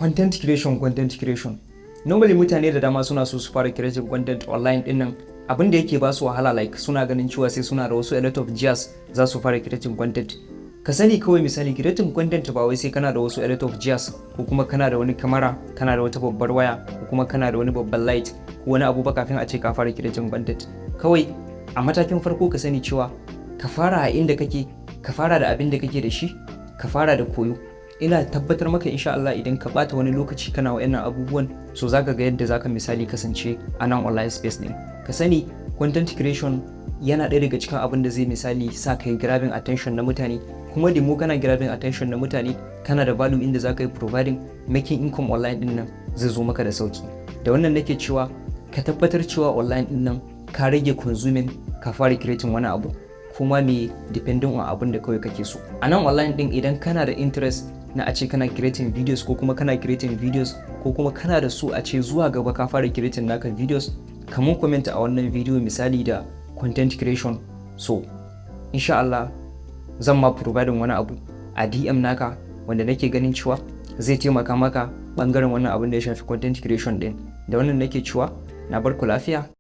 Content creation, content creation. Normally mutane da dama suna so su fara creating content online din nan. Abin da yake ba su wahala, like suna ganin cewa sai suna da wasu a lot of gears za su fara creating content. Ka sani kawai, misali, creating content ba wai sai kana da wasu a lot of gears ko kuma kana da wani camera, kana da wata babbar waya, ko kuma kana da wani babban light ko wani abu ba kafin a ce ka fara creating content. Kawai a matakin farko ka sani cewa ka fara a inda kake, ka fara da abin da kake da shi, ka fara da koyo. Ina tabbatar maka, insha Allah, idan ka bata wani lokaci kana wa'annan abubuwan, so zaka ga yadda zaka misali kasance a nan online space din. Ka sani content creation yana ɗaya daga cikin abin da zai misali sa kai grabbing attention na mutane. Kuma da mu kana grabbing attention na mutane, kana da value inda zaka yi providing, making income online din nan zai zo maka da sauki. Da wannan nake cewa ka tabbatar cewa online din nan ka rage consuming, ka fara creating wani abu, kuma me depending on abin da kawai kake so a nan online din. Idan kana da interest na a ce kana creating videos, ko kuma kana creating videos, ko kuma kana da su a ce zuwa gaba ka fara creating naka videos, kamun comment a wannan video misali da "content creation". So insha Allah zan ma providing wani abu a DM naka wanda nake ganin cewa zai taimaka maka bangaren wannan abin da ya shafi content creation din. Da wannan nake cewa na bar ku lafiya.